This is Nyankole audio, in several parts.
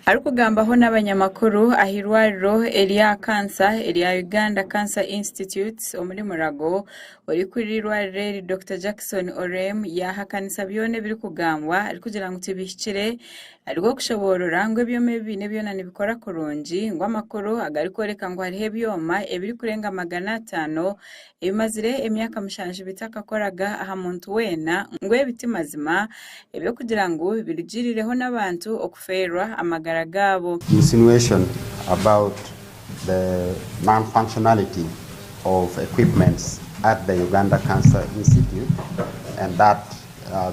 Arikugambaho n'abanyamakuru ah'eirwariro erya kansa erya Uganda Cancer Institute omuri Murago, orikurira eirwariro eri Dokita Jackson Orem yaahakanisa byona ebirikugambwa arikugira ngu tibihikire arikwokushoboorora ngu ebyoma ebi baine byona nibikora kurungi ngu amakuru agarikworeka ngu hariho ebyoma ebirikurenga 500 ebimazire emyaka mushanju bitakakoraga aha muntu weena ngu ebi ti mazima eby'okugira ngu birugiriireho n'abantu okufeerwa amagara gaabo. Insinuation about the non-functionality of equipments at the Uganda Cancer Institute and that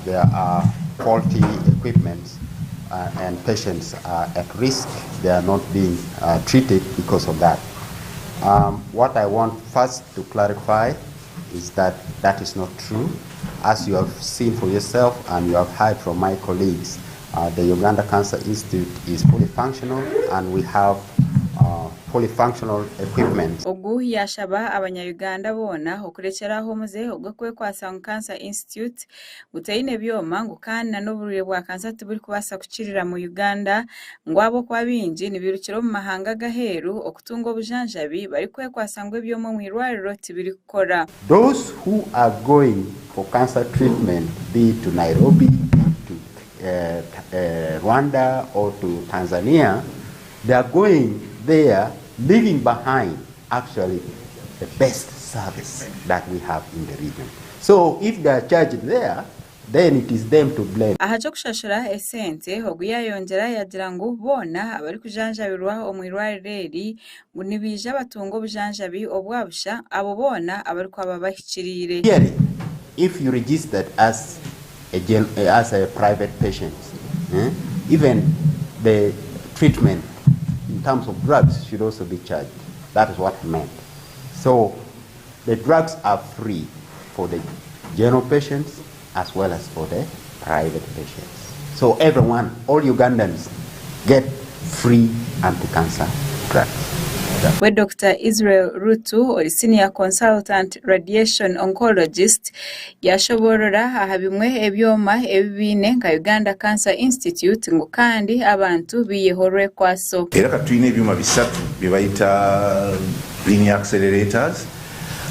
there are faulty equipments and patients are at risk, they are not being treated because of that. What I want first to clarify is that that is not true. As you have seen for yourself and you have heard from my colleagues, the Uganda Cancer Institute is fully functional and we have fully functional equipment. Ogu yaashaba abanya-Uganda boona okurekyera aho omuze ogw'okwekwatsa ngu Cancer Institute ngu teine byoma ngu kandi na n'oburwaire bwa kansa tiburikubaasa kukirira mu Uganda ngu ahabw'okuba baingi nibairukira omu mahanga ag'aheeru okutunga obujanjabi barikwekwatsa ngu ebyoma omu irwariro tibirikukora. Those who are going for cancer treatment be it to Nairobi, be it to Rwanda or to Tanzania, they are going there leaving behind actually the best service that we have in the region. So if they are charged there, then it is them to blame. Aha ky'okushashura esente, ogu yaayongyera yaagira ngu boona abarikujanjabirwa omu irwariro eri ngu nibaija batunga obujanjabi obwa busha abo boona abarikuba bahikiriire. Clearly, if you registered as a, gen, as a private patient, eh, even the treatment in terms of drugs should also be charged. That is what I meant. So the drugs are free for the general patients as well as for the private patients. So everyone, all Ugandans, get free anti-cancer drugs. We Dokita Israel Rutu ori Senior Consultant Radiation Oncologist yashoboorora aha bimwe ebyoma ebi baine nka Uganda Cancer Institute ngu kandi abantu biiyeho orwekwaso. Era kati tulina ebyuma bisatu bye bayita linear accelerators,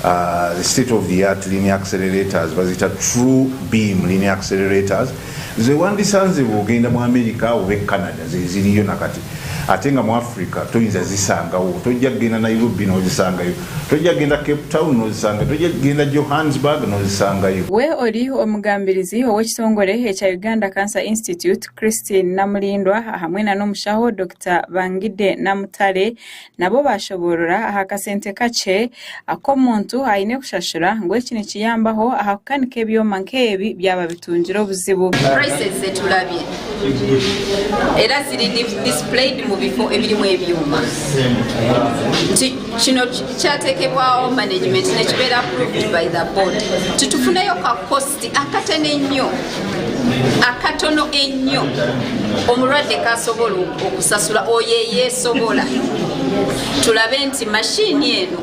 the state of the art linear accelerators baziyita true beam linear accelerators ze wandisanze bw'ogenda mu America oba e Canada ze ziriyo nakati ate nga mu Africa toyinza zisangawo tojja kugenda Nairobi n'ozisangayo tojja kugenda Cape Town n'ozisangayo tojja kugenda Johannesburg n'ozisangayo. We ori omugambirizi ow'ekitongore ekya Uganda Cancer Institute, Christine Namulindwa ahamwe na n'omushaho Dokita Bangide Namutale nabo baashoboorora aha kasente kakye aku omuntu aine kushashura ngu eki nikiyambaho aha kukanika ebyoma nk'ebi byaba bitungire obuzibu. Prices zetulabye era ziri displayed mu bifo ebirimu ebyuma nti kino kyatekebwawo management nekibeera approved by the board titufuneyo ka cost akatono ennyo akatono ennyo omulwadde kasobola okusasula oyo eyeesobola tulabe nti mashini eno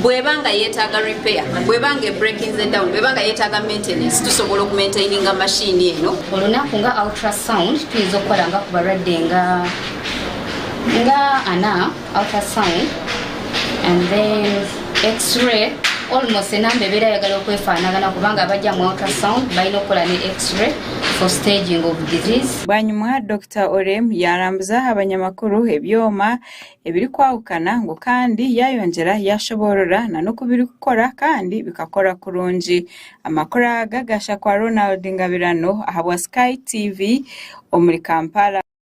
bweba nga yeetaaga repair bweba nga ebreakinze down bweba nga yeetaaga maintenance tusobola okumaintaininga mashini eno. Olunaku nga ultrasound tuyinza okukola nga ku balwadde nga nga ana ultrasound and then x-ray almost enamba ebeera ayagala okwefaanagana kubanga abajja mu ultrasound balina okukola ne x-ray for staging of disease. Bwanyima Dokita Orem yaarambuza abanyamakuru ebyoma ebirikwahukana ngu kandi yaayongyera yaashoboorora na n'oku birikukora kandi bikakora kurungi. Amakuru aga gashakwa Ronald Ngabirano ahabwa Sky TV omuri Kampala.